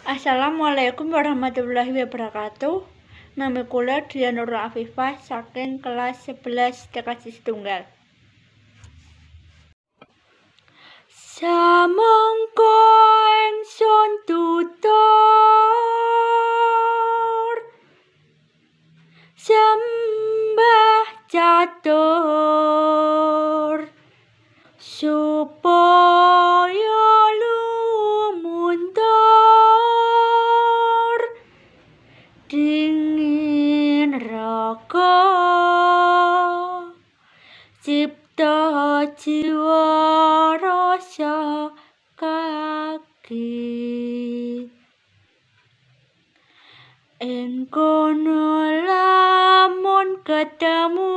Assalamualaikum warahmatullahi wabarakatuh. Nami kula Dian Nurul Afifah saking kelas 11 TK Setunggal. Samangka ingsun tutur sembah catur supaya lumuntur dingin raga cipta jiwa rasa kaki. Ing kono lamun ketemu